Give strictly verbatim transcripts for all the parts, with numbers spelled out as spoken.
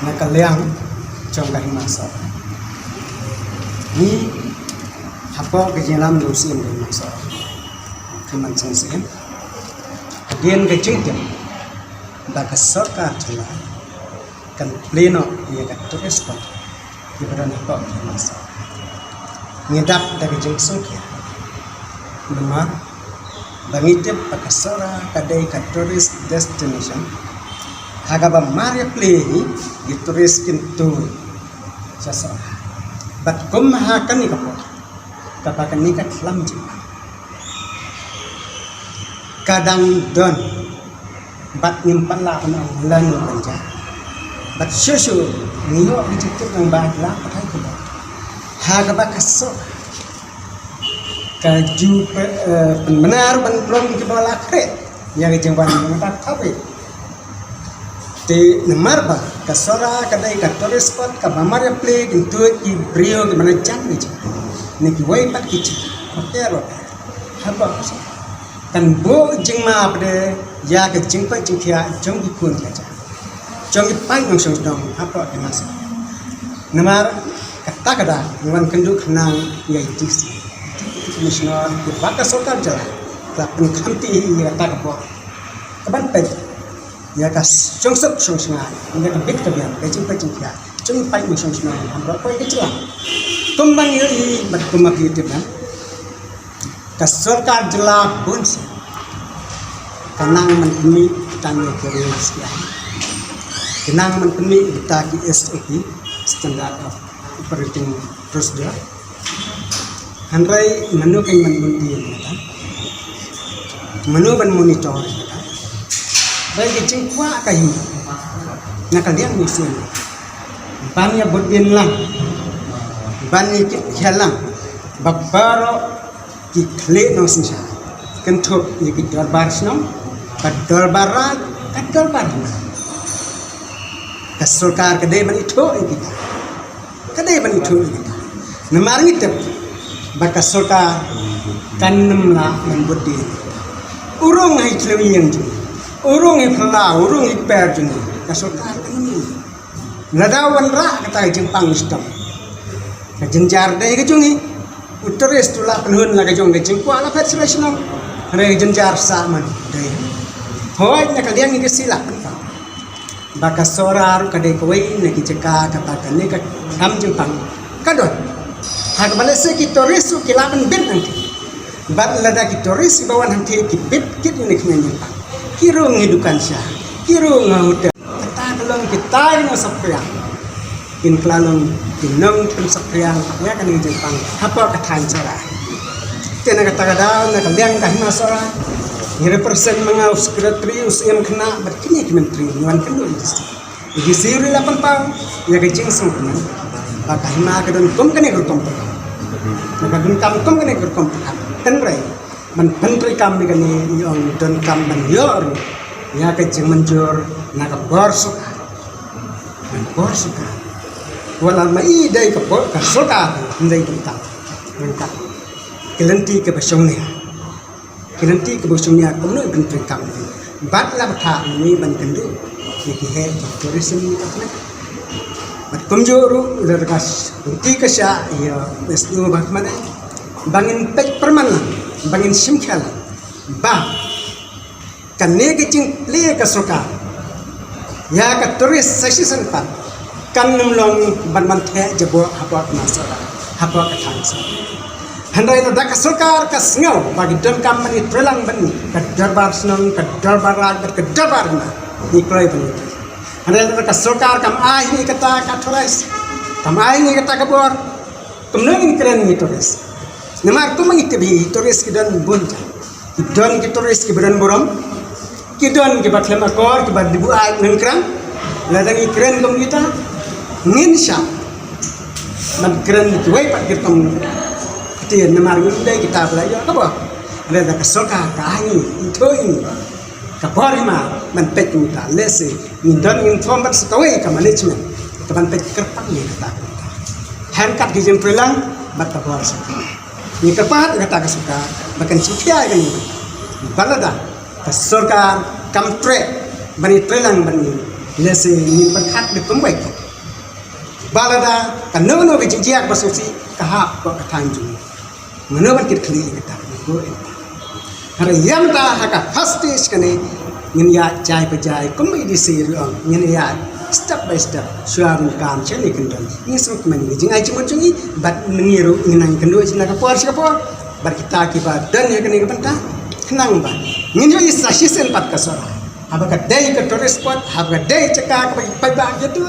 Na ka liang jong ka hima Sohra, ngi hapoh ka jingïalam jong u Syiem ka hima Sohra, ka man seng Syiem, hadien ka jingtip ba ka sorkar jylla kan plie noh ïa ka tourist spot kiba don hapoh ka hima Sohra, ngi dap da ka jingsngewkhia. Namar ba ngi tip ba ka Sohra ka dei ka tourist destination ha kaba mar ïa plie hi ki tourist kin tuid sha Sohra. Bad kum ha kane ka por kaba kane ka tlam jingpang ka dang don, bad ngim pat lah ban ong lano ban jia. Bad shuh shuh ngi ïoh ki jingtip nang ba la pathai ka bor ha kaba ka Sohra ka ju pe- eh, pynbna ban pynlong kiba la khreh ïa ka jingwan ïa ka thaw. Te namar ba ka Sohra ka dei ka tourist spot kaba mar ïa plie, kin tuid ki briew kiba na jan ki jingpang ne kiwei pat ki jingpang. Hotel, hotel haba kan buh jingma pat de ïa ka jingpait jingkhiah jong ki khun ka jait, jong ki paid nongshong shnong hapoh ka hima Sohra. Namar kata ka daw ngi wan kynduh khnang ïa i DC, i Deputy Commissioner, kiba ka sorkar jylla ka la pynkhamti ïa kata ka bor kaban peit ïa ka shongsuk shongsngaid, ïa ka bit ka biang, ka jingpait jingkhiah jong ki paid nongshong shnong, namar ba ka jylla, kumba ngi ïohi bad kumba ngi tip, ka sorkar jylla bun sien ka nang ban pynmih tang ïa ki rules, ka nang ban pynmih kita ki SOP, Standard of Operating Procedure. Hynrei mano kan ban bud dien ïa kata? Mano ban monitor ïa kata? Ba ka jingkwah ka hi na ka liang mynsiem ban ïa bud dien lang, ban ïa kit khia lang ba baroh ki khlieh nongsynshar, kynthup ïa ki dorbar shnong, ka dorbar raid, ka dorbar hima. Ka sorkar ka dei ban ithuh ïa kita. Ka dei ban ithuh ïa kita. Namar ngi tip ba ka sorkar kan nym lah ban bud dien. U rung ha i thliew ïing jong ngi, u rung ha i phylla, u rung ha i kper jong ngi, ka sorkar kan nym. Lada wanrah kata ka jingpang shitom, ka jynjar dei ka jong ngi. U tourist u la pynhun la ka jong ka jingkwah, la phet sha la shnong. Hynrei ka jynjar sah man dei. Hooid, na ka liang ngi ka sila pynpaw ba ka Sohra ruh ka dei kawei na ki jaka kaba kane ka kam jingpang ka don, ha kaba lehse ki tourist ruh ki lah ban bit hangtei. Bad lada ki tourist kiba wan hangtei ki bit kit ïa kane ka kam jingpang, ki rung ha i dukan sha, ki rung ha hotel. Kata ka long kita ki nongsaphriang, kin kylla long ki nongpynsaphriang ïa kane ka jingpang hapoh ka thaiñ Sohra. Te na kata ka daw, na ka liang ka hima Sohra, ngi represent ma nga, u secretary, u Syiem Khynnah bad kine ki myntri, ngi wan kynduh ïa i DC. I DC ruh i la pynpaw ïa ka jingsngewkmen ba ka hima ka don kum kane ka rukom program, na ka donkam kum kane ka rukom program. Hynrei ban pyntreikam ïa kane, ngi ong donkam ban ïoh ruh ïa ka jingmynjur na ka bor sorkar. Na ka bor sorkar. Wat la ma i dei ka bor ka sorkar, hynrei donkam, donkam ki lynti kiba shongnia, ki lynti kiba shongnia kumno ban pyntreikam. Bad la bthah ngi ban kynduh ïa ki heh jong tourism ni ka kane. Bad kumjuh ruh lada ka lynti ka shah ïa SDO ba khmat, ba ngin peit pyrman lang, ba ngin shim khia lang ba kane ka jingplie ka sorkar ïa ka tourist suggestion fund kan nym long ban ban theh jaboh hapoh ka hima Sohra, hapoh ka thaiñ Sohra. Hynrei lada ka sorkar ka sngew ba ki donkam ban ïatreilang ban ïa ka dorbar shnong, ka dorbar raid bad ka dorbar hima, ngi kloi ban ïa. Hynrei lada ka sorkar kam ai ngi kata ka tourist, kam ai ngi kata ka bor, kumno ngin kren ïa ki tourist? Namar kumba ngi tip hi, ki tourist ki don bun jait. Ki don ki tourist kiba don burom, ki don kiba khlem akor, kiba dei buaid nongkrem. Lada ngi kren kum kita, ngin shah ban kren kiwei pat ki rukom ktien, namar ngim dei kita ba la ïoh ka bor. Lada ka sorkar ka ai ngi, ithuh ïa ngi ka bor hima ban peit kum kita, lehse ngin don, ngin form pat sa kawei ka management kaban peit kyrpang ïa kata. Hangkat ki jingpynlong bad ka bor sorkar. Ngi kyrpad ïa kata ka sorkar ba kan sngewkhia ïa kane. Bad lada ka sorkar kam treh ban ïatreilang ban ïa Lehse ngin pyrkhat da kumwei. Ba lada kano kano ka jingjia ba sngewsih ka hap ka thaiñ jong ngi. Mano ban kit khlieh ïa kata? Hynrei ïa mynta ha ka first stage kane ngin ïa jai pa jai kum i di si ruh ngin ïa step by step shuwa ruh kam shane kyndon. Ngi sngewkmen ngi jingai jingmut jong ngi bad ngi ruh ngin nang kynduh jingna ka por sha ka por bad kita kiba don ïa kane ka bynta. Khnang ba ngin ïohi sa shisien pat ka Sohra. Haba ka dei ka tourist spot, haba ka dei jaka kaba paidbah ïa tu.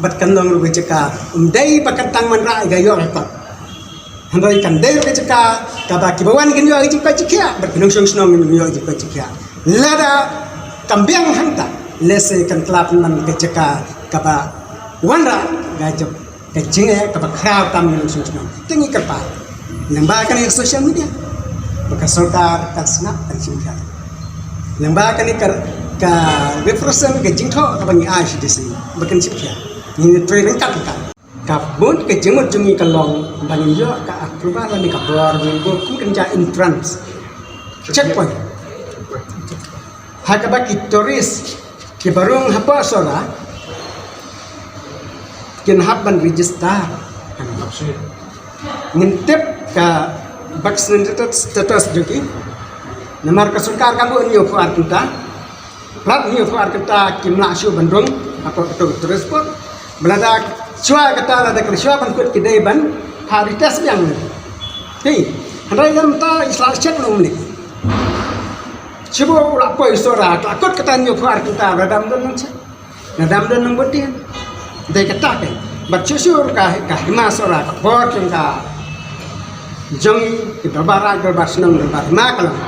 Bad kan long ruh ka jaka um dei ba kan tang man rah ïa ka ïoh ka kot. Hynrei kan dei ruh ka jaka kaba kiba wan kin ïoh ka jingkoit jingkhiah bad ka nongshong shnong kin ïoh ka jingkoit jingkhiah. Lada kam biang hangta lehse kan tlap man ka jaka kaba wanrah ka jaka ka jingeh kaba khraw tam ïa nongshong shnong. Te ngi kyrpad lyngba kane ka social media ba ka sorkar kan sngap kan shim khia. Lyngba kane ka ka represent ka jingthoh kaba ngi ai sha D C ba kan shim khia. Ngi trei ryngkat ryngkat. Ka bun ka jingmut jong ngi ka long ba ngin ïoh ka approval lane ka bor ba ngin buh kum kynja entrance checkpoint. Ha kaba ki tourist kiba rung hapoh Sohra kin hap ban register. Ngin tip ka vaccinated status jong ki. Namar ka sorkar kam buh hynñiewphew ar kynta. Prat hynñiewphew ar kynta kim lah shuh ban rung hapoh kato ka tourist spot. Ba lada shuwa kata lada ka shuwa ban kut ki dei ban ha retest biang. Hei, hynrei lem ta i sla check nong mne. Shuwa u la poi Sohra ka la kut kata hynñiewphew ar kynta lada ym don nang check. Lada ym don nang bud dien. Dei kata ka. Bad shuh shuh ka ka hima Sohra ka bor jong ka jong i dorbar raij dorbar shnong dorbar hima ka long.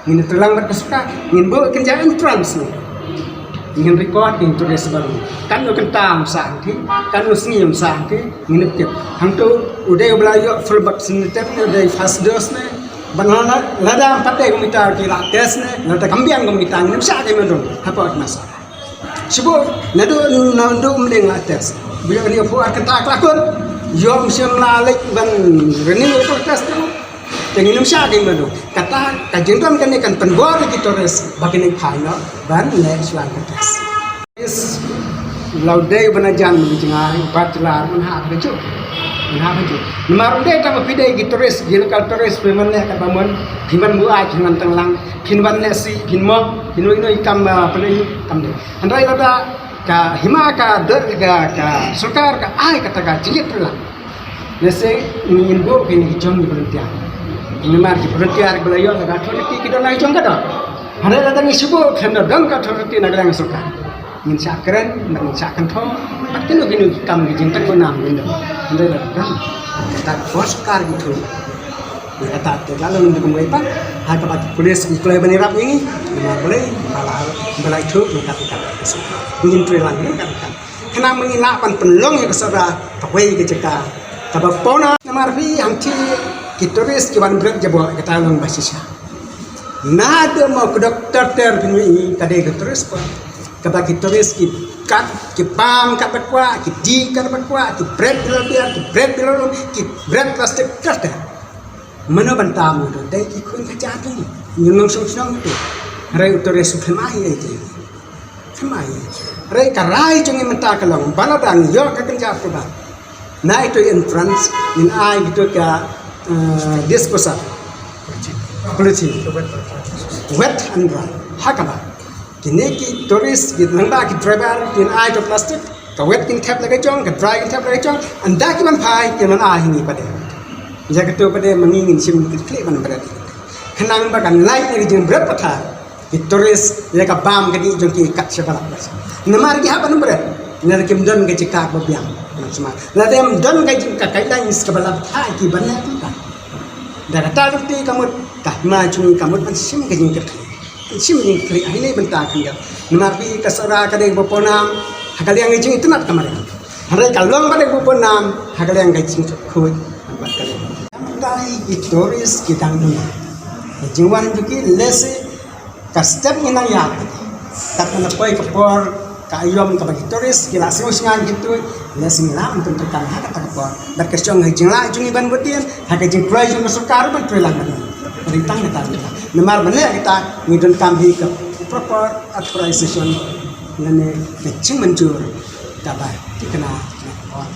Ngin trei lang bad ka sorkar, ngin buh kynja entrance ne. Ngin record ïa ki tourist baroh. Katno kynta ym sah hangtei, katno sngi ym sah hangtei, ngin tip. Hangto u dei u ba la ïoh full vaccinated ne, u dei first dose ne. Ban lada lada ym pat dei kumta ki la test ne, lada kam biang kumta ngin ym shah dei ma dong hapoh ka masa. Shuwa naduh naduh ym dei la test. Ba ïoh hynñiewphew ar kynta ka la kut. Ïoh ym shym la leit ban renew ïa ka test. Te ngin ym shah dei ma dong. Kata ka jingdon kane kan pynbor ïa ki tourist ba kin phai noh ban leh shuwa ka test. Is la u dei u ba na jan mynjngai u bachelor mynha ka juk. Mynha ka juk. Namar u dei tang phi dei ki tourist, ki local tourist phi man leh kaba mon, phi man buaid, phi man tang lang, phi man leh si, phi mo, phi noi noi kam, ah, pynlong kam dei. Hynrei lada ka hima ka dei ka, ka sorkar ka ai kata ka jingit pynlang. Lehse ngin buh kine ki jong ki volunteer. Namar ki volunteer ba la ïoh na ka authority ki don la ki jong ka don. Hynrei lada ngi shu buh khlem da don ka authority na ka liang sorkar, ngin shah kren, ngin shah kynthoh. Bad kino kino ki kam ki jingtynjuh nam ngin don. Hynrei lada don kata ka bor sorkar ki thung. Ïa kata te ka long da kumwei pat ha kaba ki police ki kloi ban ïarap ïa ngi. Namar balei ba la ba la ïathuh ïa kata ka. Ngin trei lang ïa kata ka. Khnang ba ngin lah ban pynlong ïa ka Sohra kawei ka jaka kaba pawnam. Namar phi hangtei ki tourist ki wan bret jaboh ïa kata long ba shisha. Naduh Mawkdok ter ter phin ïohi ka dei ka tourist spot kaba ki tourist ki kat ki pam kat ba kwah, ki dih kat ba kwah, ki bret bilor biar, ki bret bilor lum, ki bret plastik ter ter. Mano ban tam ngi dei ki khun ka jati. Ngi nongshong shnong tu. Hynrei u tourist u khlem ai ei ei. Khlem ai. Hynrei ka rai jong ngi mynta ka long ba lada ngi ïoh ka kynja approval. Na ito entrance ngin ai kito ka, eh, disposal. Polythene. Wet and dry. Ha kaba kine ki tourist, ki nangta ki driver kin ai to plastic, ka wet kin thep la ka jong, ka dry kin thep la ka jong, ynda ki ban phai kin ban ai ha ngi pat de. Ïa kato pat de ma ngi ngin shim kit khlieh ban bret. Khnang ba kan lait ïa ka jingbret pathar ki tourist ïa ka bam ka dih jong ki kat sha ba la. Namar ki hap ban bret. Namar kim don ka jaka ba biang. Namar lada ym don ka jing ka guidelines kaba la pathar ki ban lait kumta. Da kata ka ruh te ka mut ka hima jong ngi ka mut ban shim ka jingkyrkhu. Shim jingkyrkhu ha ine i bynta khyndiat. Namar phi ka Sohra ka dei ba pawnam ha ka liang ka jingitynnad ka mariang. Hynrei ka long ba dei ba pawnam ha ka liang ka jingkyrkhu. Namar ka dei ba dei ki tourist ki dang duna. Ka jingwan jong ki lehse ka step ngi nang ïa. Kat na poi ka por ka aïom kaba ki tourist ki la sngewsynei ki tu, lehse ngi lah ban pyntrei kam ha kata ka por. Bad ka shong ha jinglah jong ngi ban bud dien, ha ka jingkloi jong ka sorkar ban trei lang ban. Bad tang kata. Namar ban leh kata ngi donkam hi ka proper authorization. lane ka jingmynjur kaba tikna na ka por.